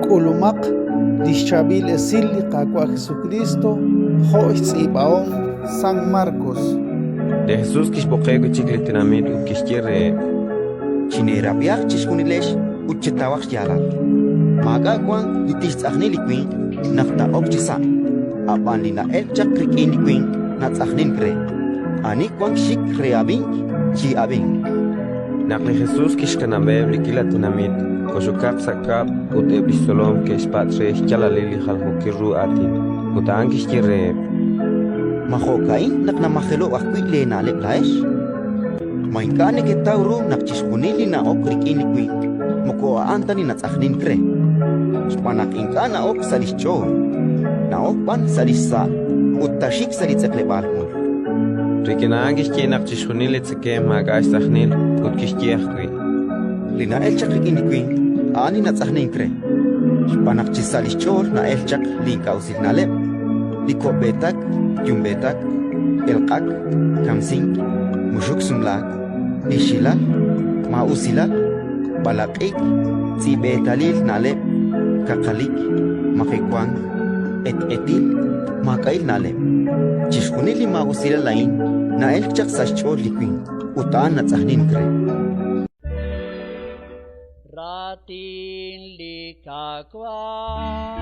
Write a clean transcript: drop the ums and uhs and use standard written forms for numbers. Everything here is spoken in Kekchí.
K'ulumaq li xChaab'il Esil li Qaawa' Jesukriist jo' xtz'iib'ahom San Markos. Li Jesus kixb'oqeb' wi' chik li tenamit ut kixye reheb': Chineerab'ihaq chixjunilex ut chetawaq xyaalal. Maak'a' wank li tixtz'ajni li winq naq taa'ok chisa', ab'an li na'elk chaq rik'in li winq natz'ajnink re. Ani wank xxik re ab'ink, chi'ab'inq. Naq li Jesus kixkanab'eb' li k'iila tenamit, kox'okaq sa' kab'l ut eb' li xtzolom ke'xpatz' re xyaalalil li jaljookil ru aatin. Ut a'an kixye reheb': Ma jo'ka'in naq namajelo'k ajwi' leena'leb' laa'ex? Ma ink'a' neketaw ru naq chixjunil li na'ok rik'in li winq moko a'an ta li natz'ajnink re? Xb'aan naq ink'a' na'ok sa' li xch'ool, na'ok b'an sa' li xsa' ut taaxik sa' li tz'eqleb'aal mul. Rik'in a'an kixye naq chixjunil li tzekemq maak'a' xtz'ajnil, ut kixye ajwi': Li na'elk chaq rik'in li winq, a'an li natz'ajnink re. Xb'aan naq chi sa' li xch'ool na'elk chaq li ink'a' usil na'leb', li ko'b'eetak yumb'eetak, elq'ak, kamsink, muxuk sumlaak, ixilal, maa'usilal, b'alaq'ik, tz'i'b'eetalil na'leb', kaqalik, majewank, q'etq'etil, maak'a'il na'leb'. Chixjunil li maa'usilal a'in na'elk chaq sa' xch'ool li winq ut a'an natz'ajnink re. Raatin li Qaawa'.